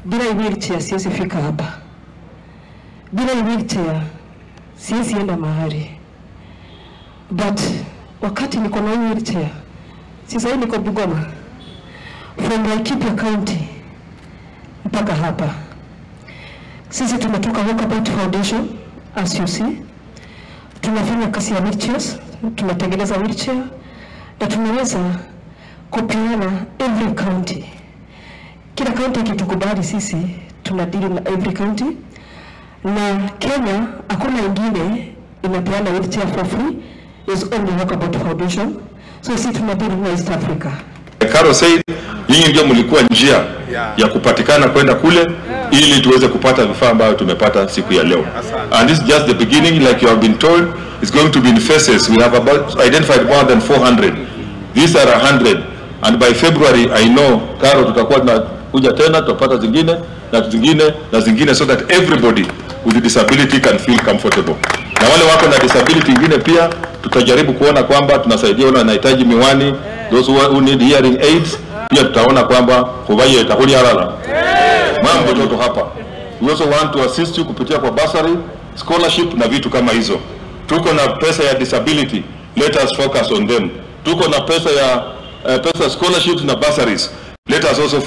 Bila wheelchair siwezi fika hapa. Bila wheelchair siwezi enda mahali. But wakati niko na wheelchair, sasa hivi niko Bungoma, from Laikipia County mpaka hapa. Sisi tumetoka Walkabout Foundation, as you see. Tunafanya kazi ya wheelchairs, tunatengeneza wheelchair na tunaweza kupeana every county. Kila county ikitukubali sisi tunadili na every county. Na Kenya hakuna ingine inapeana wheelchair for free, is only Walkabout Foundation. So sisi tunadili na East Africa. Caro said, nyinyi ndio mlikuwa njia ya kupatikana kwenda kule ili tuweze kupata vifaa ambavyo tumepata siku ya leo. And this is just the beginning, like you have been told, it's going to be in phases. We have about identified more than 400. These are 100. And by February, I know, Caro, tutakuwa tunakuja tena, tutapata zingine, na zingine, na zingine, so that everybody with a disability can feel comfortable. Na wale wako na disability ingine pia, tutajaribu kuona kwamba tunasaidia wale wanahitaji miwani, those who need hearing aids, pia tutaona kwamba kuvaye itakuli halala. Mambo toto hapa. We also want to assist you kupitia kwa bursary, scholarship na vitu kama hizo. Tuko na pesa ya disability, let us focus on them. Tuko na pesa ya pesa scholarships na bursaries. Let us also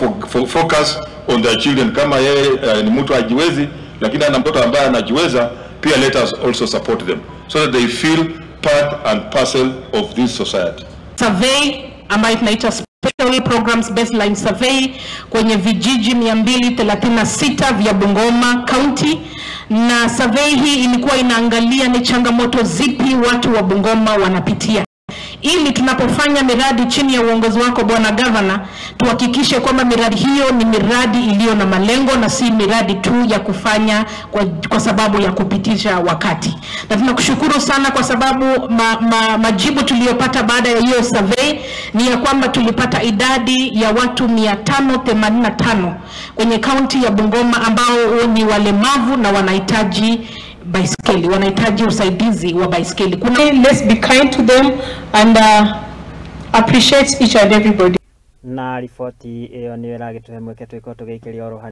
focus on their children. Kama yeye ni mtu hajiwezi lakini ana mtoto ambaye anajiweza, pia let us also support them so that they feel part and parcel of this society. Survey ambayo tunaita Special Programs Baseline Survey kwenye vijiji 236 vya Bungoma County, na survey hii ilikuwa inaangalia ni changamoto zipi watu wa Bungoma wanapitia, ili tunapofanya miradi chini ya uongozi wako Bwana Governor, tuhakikishe kwamba miradi hiyo ni miradi iliyo na malengo na si miradi tu ya kufanya kwa sababu ya kupitisha wakati. Na tunakushukuru sana kwa sababu majibu tuliyopata baada ya hiyo survey ni ya kwamba tulipata idadi ya watu 585 kwenye county ya Bungoma ambao ni walemavu na wanahitaji baiskeli, wanahitaji usaidizi wa baiskeli. Let's be kind to them and appreciate each and everybody. Na riboti iyo niyo iragituhe mweke twiko tugiikiria oro.